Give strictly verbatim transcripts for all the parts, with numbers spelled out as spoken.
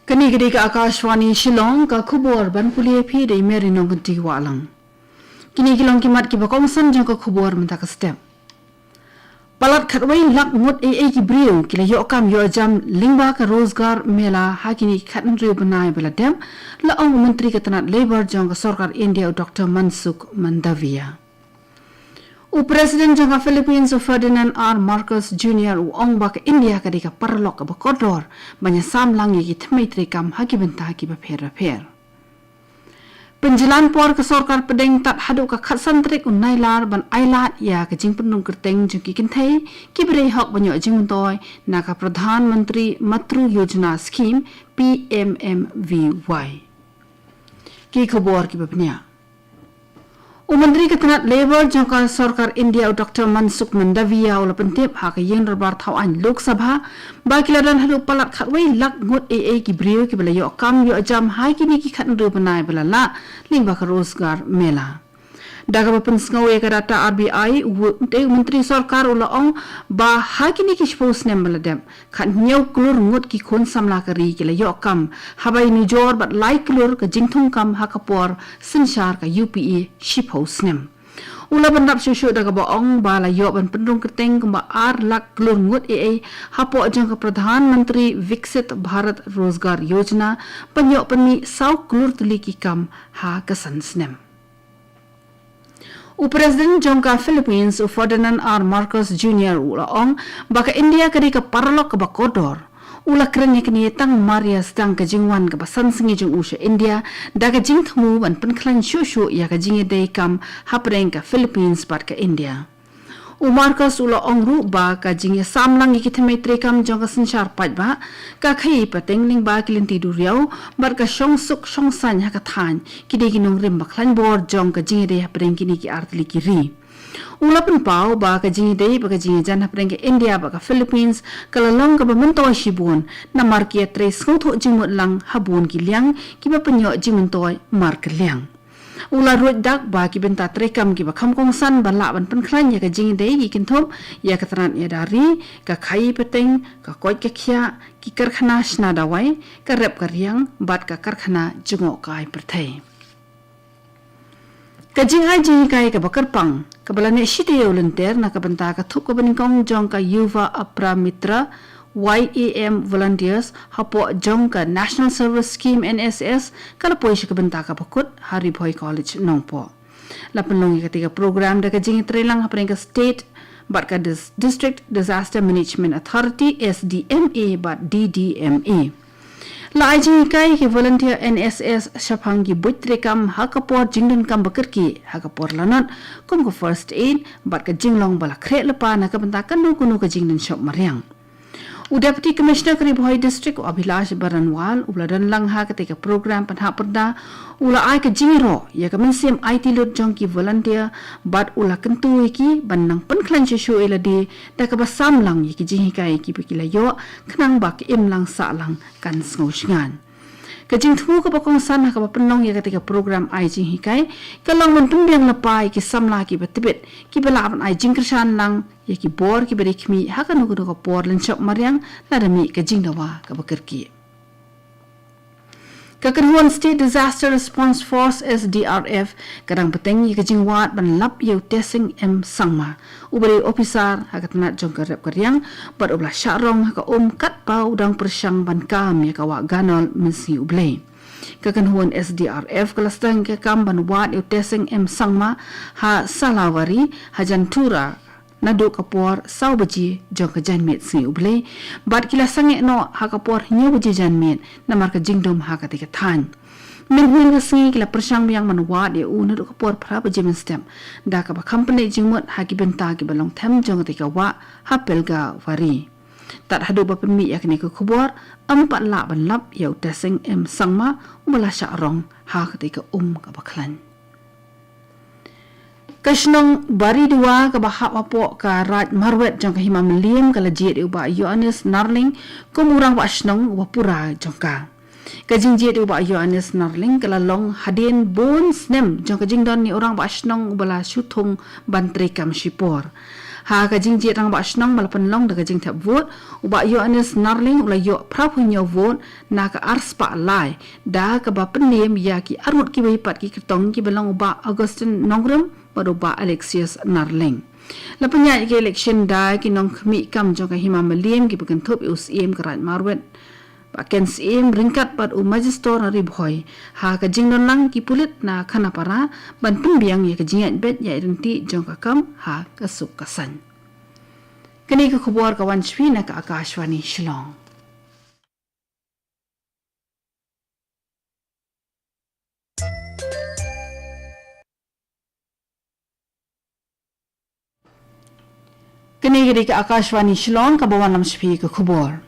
Kane ka dei ka Akashvani Shillong, ka khubor ban pule phi da i Mary Nongkynti Wahlang. Kine ki long ki mat kiba kongsan jong ka khubor mynta ka step. Palat khatwei lak ngut eiei ki briew ki la ïoh kam ïoh jam lyngba ka Rozgar Mela ha kine ki khathynriew bnai ba la dep, la ong u Myntri ka tnat Labour jong ka Sorkar India u Doctor Mansukh Mandaviya. U President jong ka Philippines u Ferdinand R Marcos Junior u ong ba ka India ka dei ka paralok kaba kordor ban ïasam lang ïa ki thymmei treikam ha ki bynta kiba pher bapher. Pynjlan por ka sorkar pdeng tad haduh ka khatsan tarik u Nailar ban ailad ïa ka jingpynrung kyrteng jong ki kynthei kiba dei hok ban ïoh jingmyntoi na ka Pradhan Mantri Matru Yojana Scheme, P M M V Y. Ki khubor kiba bniah. U Myntri ka tnat Labour jong ka Sorkar India u Doctor Mansukh Mandaviya u la pyntip ha ka ïing dorbar thaw aiñ Lok Sabha ba ki la don haduh palat khatwei lak ngut eiei ki briew kiba la ïoh kam ïoh jam ha kine ki khathynriew bnai ba la lah lyngba ka Rozgar Mela. Da kaba pynsngew ïa ka data R B I, u Myntri Sorkar u la ong ba ha kine ki shiphew snem ba la dep, khathynñiew klur ngut ki khun samla ka ri ki la ïoh kam, haba ïanujor bad lai klur ka jingthung kam ha ka por synshar ka U P A shiphew snem. U la bynrap shuh shuh da kaba ong ba la ïoh ban pynrung kyrteng kumba ar lak klur ngut eiei hapoh jong ka Pradhan Mantri Viksit Bharat Rozgar Yojana ban ïoh pynmih saw klur tylli ki kam ha ka san snem. U President jong ka Philippines u Ferdinand R Marcos Junior u la ong ba ka India ka dei ka paralok kaba kordor. U la kren ïa kane tang mar ïa sdang ka jingwan kaba san sngi jong u sha India da ka jingthmu ban pynkhlaiñ shuh shuh ïa ka jingïadei kam hapdeng ka Philippines bad ka India. U Marcos u la ong ruh ba ka jingïasam lang ïa ki thymmei treikam jong ka synshar paidbah, ka khaïi pateng lyngba ki lynti duriaw bad ka shongsuk shongsaiñ ha ka thaiñ, ki dei ki nongrim ba khlaiñ bor jong ka jingïadei hapdeng kine ki artylli ki ri. U la pynpaw ba ka jingïadei bad ka jingïajan hapdeng ka India bad ka Philippines ka la long kaba myntoi shibun, namar ki ïatrei sngewthuh jingmut lang ha bun ki liang kiba pynïoh jingmyntoi markylliang. U la ruid dak ba ki bynta treikam kiba kham kongsan ba lah ban pynkhlaiñ ïa ka jingïadei ki kynthup ïa ka tnat ïada ri, ka khaïi pateng, ka koit ka khiah, ki karkhana shna dawai, ka rep ka riang bad ka karkhana jngohkai pyrthei. Ka jingai jinghikai kaba kyrpang kaba la neh shi taïew lynter na ka bynta ka thup kaba nyngkong jong ka Yuva Apra Mitra, Y A M volunteers hapoh jong ka National Service Scheme, N S S, ka la poi sha ka bynta kaba kut ha Ri Bhoi College, Nongpoh. La pynlong ïa katei ka program da ka jingïatreilang hapdeng ka State bad ka Dis-, District Disaster Management Authority, S D M A bad D D M A. La ai jinghikai ïa ki volunteer N S S shaphang ki buit treikam ha ka por jingdonkam ba kyrkieh, ha ka por lanot, kum ka first aid bad ka jinglong ba la khreh lypa na ka bynta kano kano ka jingdon shop mariang. U Deputy Commissioner ka Ri Bhoi District u Abhilash Baranwal u la don lang ha katei ka program pynhap pyrda, u la ai ka jingïaroh ïa ka mynsiem aiti lut jong ki volunteer bad u la kyntu ïa ki ban nang pynkhlaiñ shuh shuh ïa lade da kaba sam lang ïa ki jinghikai kiba ki la ïoh khnang ba ka imlang sahlang kan sngew shngaiñ. Ka jingthmu kaba kongsan ha kaba pynlong ïa katei ka program ai jinghikai ka long ban pynbiang lypa ïa ki samla kiba tbit kiba lah ban ai jingkyrshan lang ïa ki bor kiba dei khmih ha kano kano ka por lynshop mariang lada mih ka jingdawa kaba kyrkieh. Ka kynhun State Disaster Response Force, S D R F, ka dang bteng ïa ka jingwad ban lap ïa u Teseng M Sangma, uba dei ophisar ha ka tnat jong ka rep ka riang bad uba la shah rong ha ka um katba u dang pyrshang ban kam ïa ka wah Ganol mynsngi U Blei. Ka kynhun S D R F ka la sdang ïa ka kam ban wad ïa u Teseng M Sangma ha Salawari, ha Jantura, naduh ka por saw baje jong ka janmiet sngi U Blei bad ki la sangeh noh ha ka por hynñiew baje janmiet namar ka jingdum ha katei ka thaiñ. Mynhynnin ka sngi ki la pyrshang biang ban wad ïa u naduh ka por phra baje mynstep, da kaba kham pynleit jingmut ha ki bynta kiba long them jong katei ka wah ha Pelgawari. Tad haduh ba pynmih ïa kane ka khubor, ym pat lah ban lap ïa u Teseng M Sangma uba la shah rong ha katei ka um kaba khlaiñ. Ka shnong Baridua kaba hap hapoh ka Raid Marwet jong ka Hima Mylliem ka la jied ïa u Bah Ïoannis Narling kum u Rangbah Shnong uba pura jong ka. Ka jingjied ïa u Bah Ïoannis Narling ka la long hadien bun snem jong ka jingdon ïa u Rangbah Shnong uba la shu thung ban treikam shipor. Ha ka jingjied rangbah shnong ba la pynlong da ka jingthep vote, u Bah Ïoannis Narleng u la ïoh phra phew hynñiew vote na ka arspah lai, da kaba pynliem ïa ki arngut kiwei pat ki kyrtong kiba long u Bah Augustine Nongrum bad u Bah Alexius Narleng. La pynïaid ïa ka election da ki nongkhmih kam jong ka Hima Mylliem kiba kynthup ïa u Syiem ka Raid Marwet, Bah Ken Syiem ryngkat bad u Magistrate na Ri Bhoi, ha ka jingdon lang ki pulit na Khanapara ban pynbiang ïa ka jingïaid beit ïaid ryntih jong ka kam ha ka suk ka saiñ. Kane ka khubor ka wan sha phi na ka Akashvani Shillong. Kane ka dei ka Akashvani Shillong kaba wanlam sha phi ka khubor.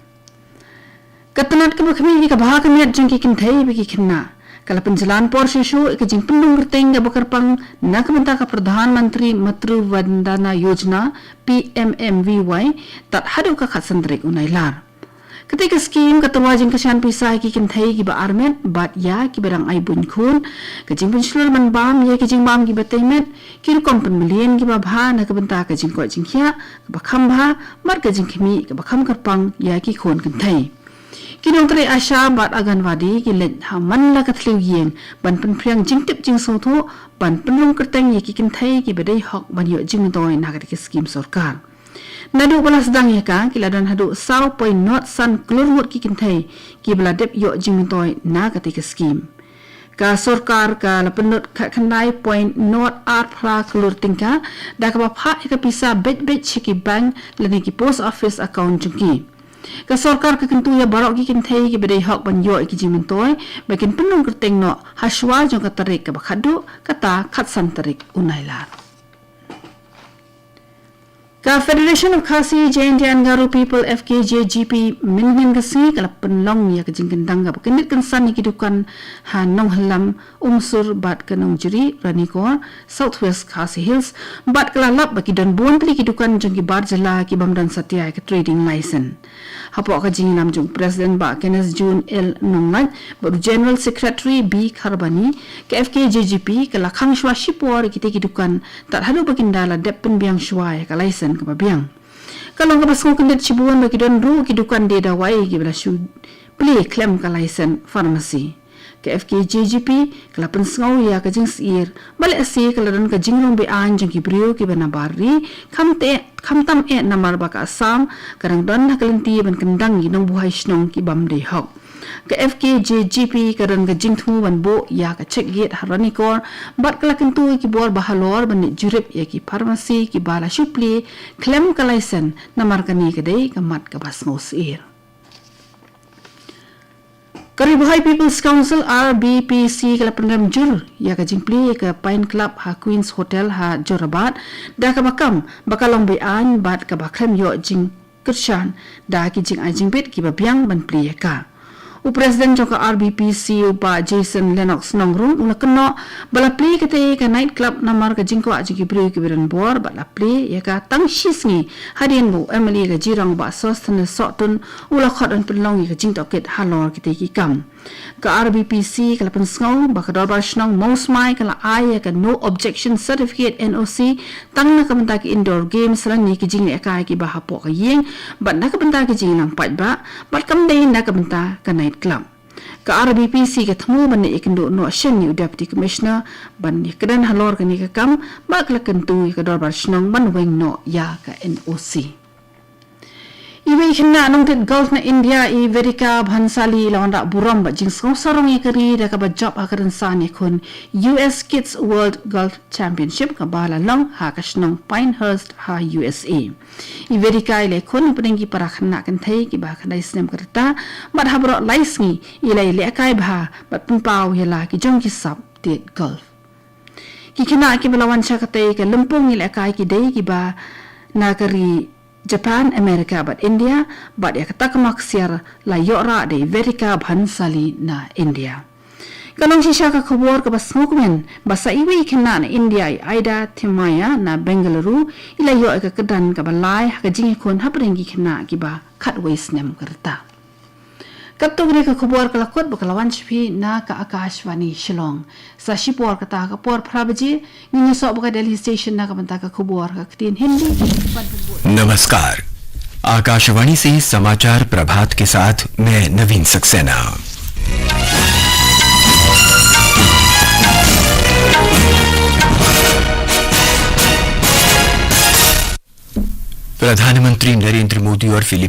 Ka tnat kaba khmih ïa ka bha ka miat jong ki kynthei bad ki khynnah ka la pynjlan por shuh shuh ïa ka jingpynrung kyrteng kaba kyrpang na ka bynta ka Pradhan Mantri Matru Vandana Yojana, P M M V Y, tad haduh ka khatsan tarik u Nailar. Katei ka skim ka tyrwa jingkyrshan pisa ïa ki kynthei kiba armet bad ïa kiba dang ai buin khun. Ka jingpynshlur ban bam ïa ki jingbam kiba tei met, ki rukom pynmlien kiba bha na ka bynta ka jingkoit jingkhiah kaba kham bha bad ka jingkhmih kaba kham kyrpang ïa ki khun kynthei. Ki nongtrei ASHA bad Anganwadi ki leit ha man la ka thliew ïing ban pynphriang jingtip jingsngewthuh ban pynrung kyrteng ïa ki kynthei kiba dei hok ban ïoh jingmyntoi na katei ka skim sorkar. Naduh ba la sdang ïa ka, ki la don haduh saw point nod san klur ngut ki kynthei kiba la dep ïoh jingmyntoi na katei ka skim. Ka sorkar ka la pynlut khatkhyndai point nod ar phra klur tyngka da kaba phah ïa ka pisa beit beit sha ki bank lane ki post office account jong ki. Ka sorkar ka kyntu ïa baroh ki kynthei kiba dei hok ban ïoh ïa ki jingmyntoi ba kin pynrung kyrteng noh hashwa jong ka tarik kaba khatduh, kata khatsan tarik u Nailar. Ka Federation of Khasi Jaintia and Garo People, F K J G P, mynhynnin ka sngi ka la pynlong ïa ka jingkyndang kaba kyndit kynsan ïa ki dukan ha Nonghyllem, Umsur bad ka Nongjri, Ranikor, South West Khasi Hills, bad ka la lap ba ki don bun tylli ki dukan jong ki bar jylla ki bym don satia ïa ka trading license. Hapoh ka jingïalam jong u President Bah Kenneth June L Nonglait bad u General Secretary B Kharbani, ka F K J G P ka la khang shuwa shipor ïa kitei ki dukan tad haduh ba kin da la dep pynbiang shuwa ïa ka license kaba biang. Ka long kaba sngewkyndit shibun ba ki don ruh ki dukan die dawai kiba la shu plie khlem ka license pharmacy. Ka F K J G P ka la pynsngew ïa ka jingsyier ba lehse ka la don ka jingrung be-aiñ jong ki briew kiba nabar ri, khamtam eh namar ba ka Assam ka dang don ha ka lynti ban kyndang ïa ki nongbuhai shnong ki bym dei hok. Ka F K J G P ka don ka jingthmu ban buh ïa ka check gate ha Ranikor bad ka la kyntu ïa ki bor ba halor ban leit jurip ïa ki pharmacy kiba la shu plie khlem ka license namar kane ka dei ka mat kaba sngewsyier. Ka Ri Bhoi People's Council, R B P C, ka la pynrem jur ïa ka jingplie ïa ka Pine Club ha Queen's Hotel ha Jorabat da kaba kam ba ka long be-aiñ bad kaba khlem ïoh jingkyrshan da ki jingai jingbit kiba biang ban plie ïa ka. U President jong ka R B P C, u Bah Jason Lennox Nongrum, u la kynnoh ba la plie katei ka night club namar ka jingkwah jong ki briew kiba don bor bad la plie ïa ka tang shi sngi hadien ba u M L A ka Jirang, Bah Sosthenes Sohtun, u la khot ban pynlong ïa ka jingtohkit halor kitei ki kam. Ka R B P C ka la pynsngew ba ka Dorbar Shnong Mawsmai ka la ai ïa ka No Objection Certificate, N O C, tang na ka bynta ki indoor games lane ki jinglehkai kiba hapoh ka ïing bad na ka bynta ki jingïalang paidbah bad kam dei na ka bynta ka night club. Ka R B P C ka thmu ban ïakynduh noh shen ïa u Deputy Commissioner ban ïakren halor kane ka kam bad ka la kyntu ïa ka Dorbar Shnong ban weng noh ïa ka N O C. Iwei i khynnah nongthied golf na India, i Vedika Bhansali, i la wanrah burom bad jingsngew sarong ïa ka ri da kaba jop ha ka rynsan ïakhun U S Kids World Golf Championship kaba la long ha ka shnong Pinehurst ha U S A. I Vedika i la ïakhun hapdeng ki para khynnah kynthei kiba khyndai snem ka rta bad ha baroh lai sngi i la ïalehkai bha bad pynpaw ïa la ki jong ki sap thied golf. Ki khynnah kiba la wan sha katei ka lympung ïalehkai ki dei kiba na ka ri Japan, America bad India, bad ïa kata ka mak ksiar la ïoh rah da i Vedika Bhansali na India. Ka long shisha ka khubor kaba sngewkmen ba sa iwei i khynnah na India, i Aida Thimaya na Bengaluru, i la ïoh ïa ka kyrdan kaba lai ha ka jingïakhun hapdeng ki khynnah kiba khatwei snem ka rta. Katto katne ka khubor ka la kut bad ka la wan sha phi na ka Akashvani Shillong. Sa shipor kata ka por phra baje, ngin ïasoh bad ka Delhi Station na ka bynta ka khubor ha ka ktien Hindi bad bun bun. नमस्कार, आकाशवाणी से समाचार प्रभात के साथ मैं नवीन सक्सेना। प्रधानमंत्री नरेंद्र मोदी और फिलीपींस